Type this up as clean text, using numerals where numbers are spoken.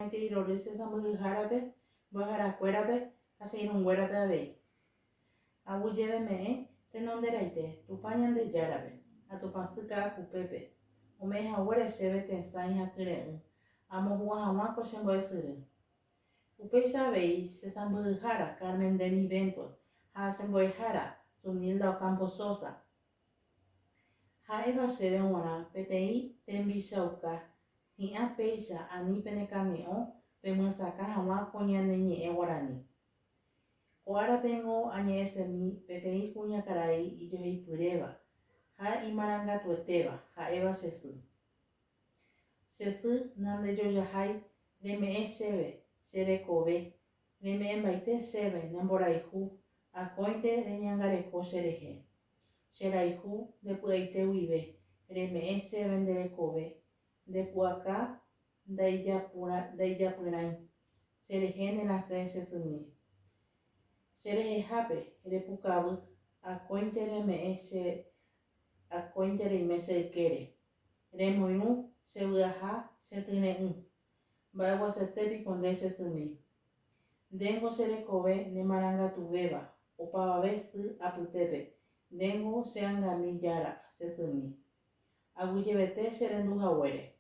Maitei rory che sãmbyhyhárape, mbo'eharakuérape ha che irũnguérape avei. Aguyjeveme'ẽ tenonderaite Tupã Ñandejárape ha Tupãsy Ka'akupépe, ome'ẽ haguére chéve tesãi ha kyre'ỹ amohu'ã hag̃ua ko che mbo'esyry. Upéicha avei che sãmbyhyhára Carmen Denis Ventos ha che mbo'ehára Zunilda Ocampo Sosa, ha'éva chéve g̃uarã peteĩ tembichauka Hi'ã péicha ani penekane'õ pemyesakã hag̃ua ko ñane ñe'ẽ guarani. Ko árapengo añe'ẽsemi peteĩ kuñakarai ijoheipyréva ha imarangatuetéva, ha'éva che sy. Che sy nandejojahái reme'ẽ chéve che rekove, reme'ẽmbaite chéve ne mborayhu, akóinte reñangareko cherehe. Che rayhu nde py'aite guive, reme'ẽ chéve nde rekove, nde pu'aka ndaijapyrãi, che rehe ne rasẽ che symi. Che rehehápe repukavy, akóinte reme'ẽ che akóinte reime che ykére. Remoirũ che vy'aha che tyre'ỹ. Mba'eguasuete piko nde che symi. Ndéngo che rekove ne marangatuvéva, opavave sy apytépe, ndéngo che angami jára, che symi. Aguyjevete che rendu haguére.